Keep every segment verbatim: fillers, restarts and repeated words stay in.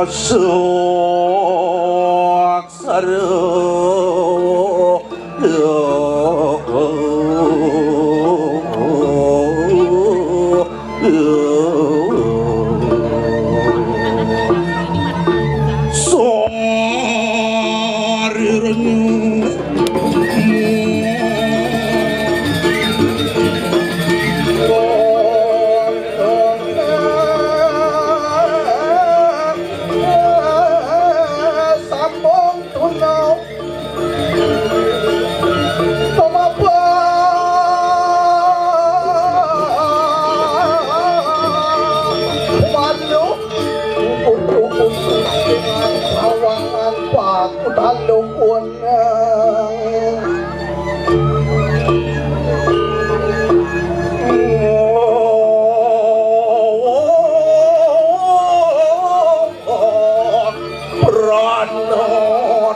Suksara. Sambung tunau. Pemapa. Waduh. Kudu-kudu dengan kawangan paku talukun. Pranatawa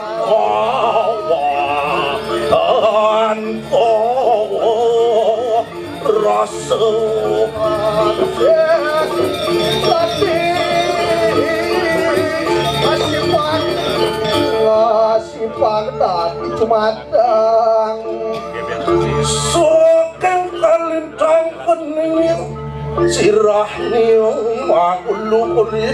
antawa rasa. Tapi masih pang, masih pang dadi cumadang. Saking kalintang kening sirah niung aku lukuri.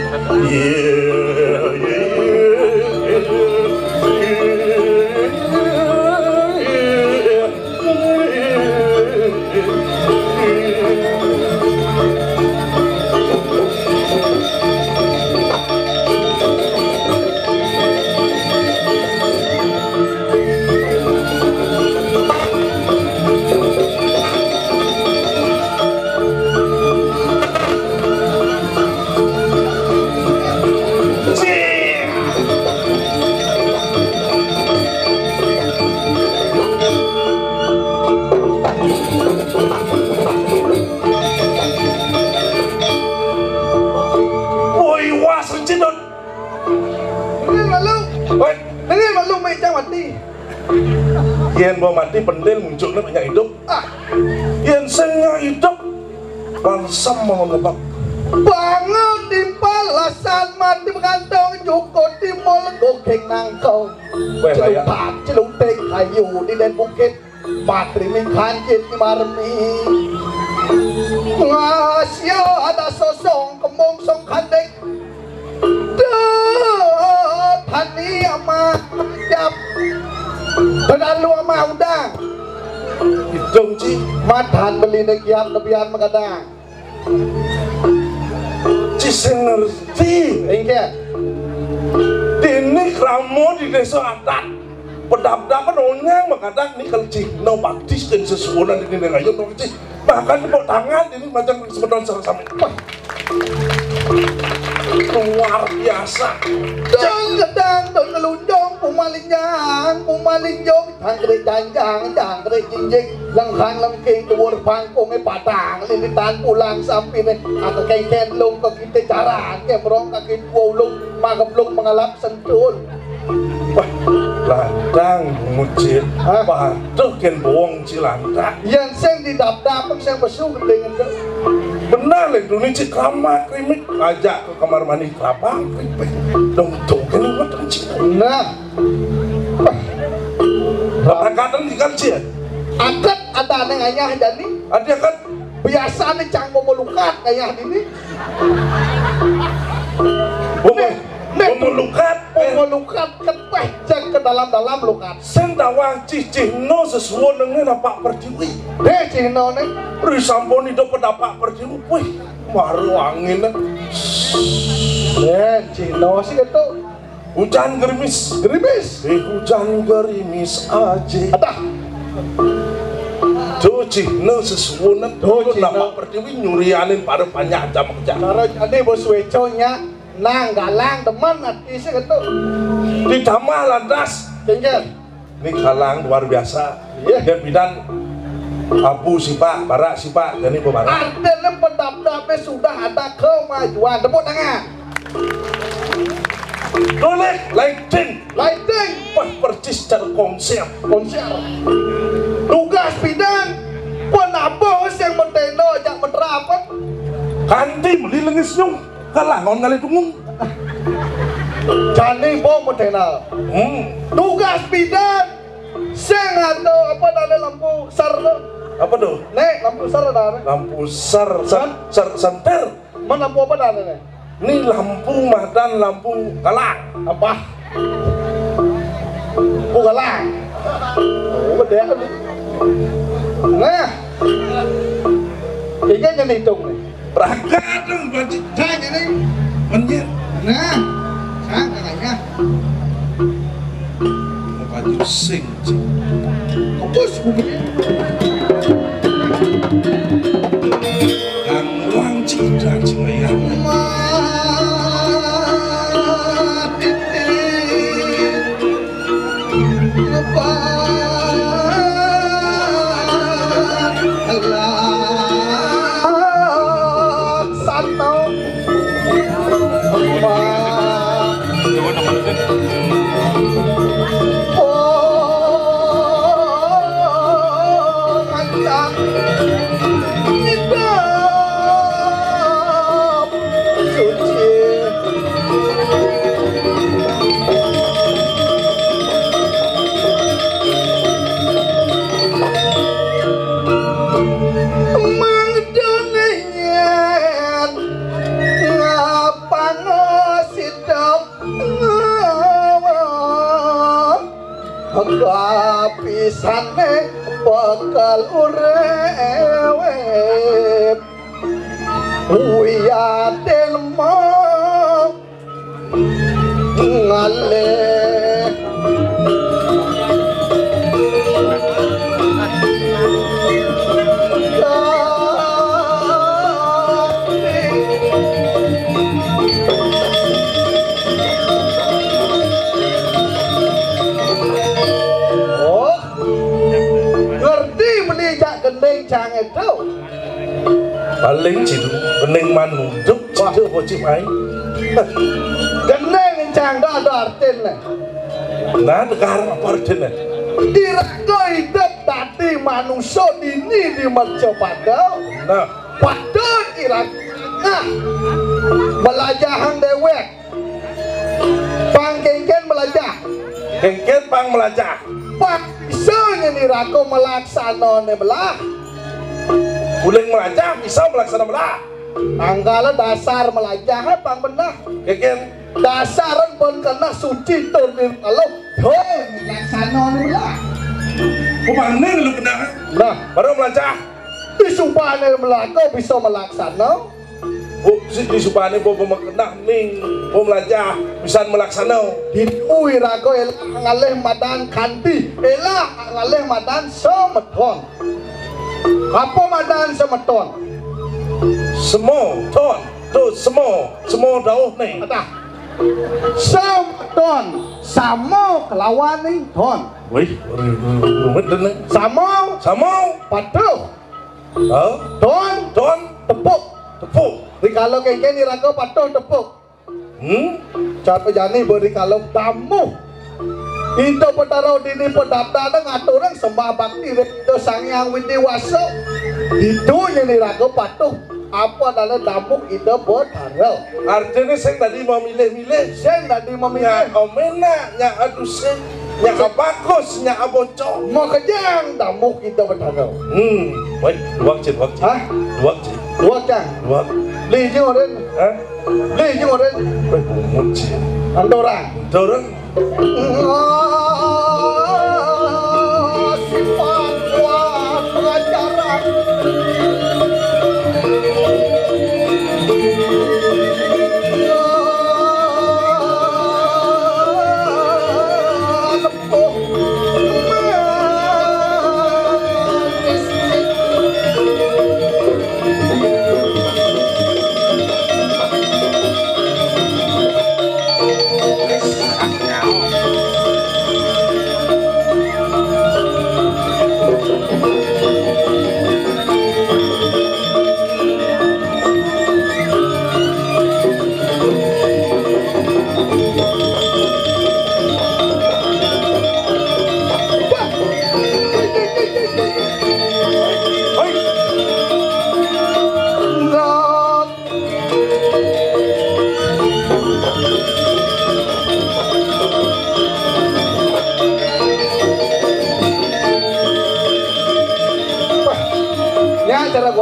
Woi, wah, sencen, Don. Ini malu. Woi. Ini malu, mai cang mati. Yén ba mati, pentil muncul banyak hidup. Ah. Yén sing nyak hidup, langsam mau ngebak. Bangun timpal lasan mati, mengantong jukut timbul gogeng nangkong. Wéh, kaya celupat, celuting kayu di den bukit. Patri mingkan jit marmi. Ngasio ada sosong kembung song kandek. Duh, tani ama jap. Kedalu ama udang. Hidung, Ci. Madan beli nek yap lebihan magadang. Ci sing ngerti. Inggih. Dini krama di desa adat. Pedap-pedap onyang magadang ni kal Cihna bakti sing sesuunan dini ning ayun, Ci. Bahkan tepuk tangan ini macam semeton sama-sama. Wah. Luar biasa. Dang gedang dang ngelunjung pumalinjang, pumalinjung, jangkrik janjang, jangkrik jinjing, lengkang lengking, dhuwur bangkungé padang, lilitan pulang sampine, aku kengken lung ke kita jaran, kemrong kaki dua ulung, mageblung mengalap sentul. Wah, lantang mucit. Hah? Waduh, kén bohong Ci lantang. Yén sing didap-dap, sing pesu gending itu. Benar lé, duni Ci keramat, krimik, ajak ke kamar mandi kelapa, kripik. Dong, tuh, kén weteng Ci. Nah. Wah. Angkatan di kan Ci. Angkat ada aneh ayah jani. Ada kan? Biasa nih cang mau melukat ayah ini. Bukan. Nek melukat, melukat keteh jang ke dalam-dalam lukat. Sing tawang cicih no sesuai dengan apa pertiwi. Deh cino nih. Ri sampun hidup pada apa pertiwi. Wih, maru angin. Eh, cino sih itu. Hujan gerimis. Gerimis. Eh, hujan gerimis aja. Adah. Tuh cino sesuai. Tuh cino. Nama pertiwi nyurianin pada banyak jam kerja. Cara jadi bos weco nya. Nang galang demen ati sing ketu. Ditambah lantas. Inggih. Ini galang luar biasa. Iya. Dia bidan abu sipak, barak sipak, jadi bebarak. Artinya pendap-pendapnya sudah ada kemajuan. Tepuk tangan. Tulis lighting. Lighting. Wah, persis cara konser. Konser. Tugas bidan penabuh yang menteno jak menerapet. Kanti beli lengis nyung. Kalangon kali tunggung. Jani bom medena. Hmm. Tugas bidan sing ado apa adané lampu ser to? Apa to? Nek lampu ser adané. Lampu ser, ser, ser, senter. Mana lampu apa adané? Ni lampu madan lampu galang. Apa? Lampu galang. Oh, beda. Nah. Ini yang hitung nih. Raga dong, baju jahit ini. Menjir. Nah, sang katanya. Baju sing. Fokus bumi. Kang wang cita cingayang. Mangdane nyet ngapano sida kapisane bakal urip. Wiyatin mong ngalih. Oh, ngerti meni jak gending jange to. Paling jitu, gending manunduk, wah, jitu apa cip ae? Gending encang dak ada artine. Nah, tekan apa artine? Iraga idup dadi manusa dini di Mercapada. Nah. Padha iraga, nah, melajahang dewek. Pang kengken melajah. Kengken pang melajah. Pang bisa nyeni raga melaksanane melah. Uling melajah bisa melaksana melah. Tanggal dasar melajah pang benah. Kengken. Dasar pun kena suci tur nirmala. Hei, melaksanane melah. Upane lu kena. Nah, baru melajah. Disupane melajah bisa melaksana. Bu, si disupane bu pemekenah ning, bu melajah pisan melaksana. Ditu iraga elah ngalih madan kanti, elah ngalih madan semeton. Apa madan semeton? Semo, ton, to semo, semo dauh ning. Adah. Semeton sama kelawan ning ton. Wih, rumit dene. Sama. Sama. Patuh. Hah? Don. Don. Tepuk. Tepuk. Rikala kengken iraga patuh tepuk. Hmm? Cara jani berikala damuh. Ida Betara dini pedabdana ngaturang sembah bakti ring Ida Sang Hyang Widi Wasa. Ditu nyeni raga patuh. Apa adané damuh Ida Betara? Artiné sing dadi mamilih-milih. Sing dadi mamilih. Nyak amenak, nyak adusing, nyak abagus, nyak aboco. Makejang damuh Ida Betara. Hmm, wait, duwag, Cin, duwag, Cin. Hah? Duwag, Cin. Duwag, Cang. Duwag. Lih, Cin, orin. Hah? Lih, Cin, orin. Wait, bungut, Cin. Antorang. Antorang.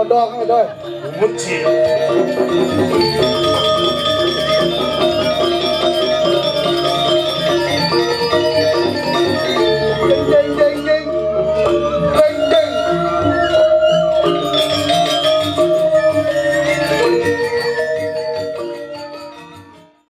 Dok, eh, doi. Mut ci.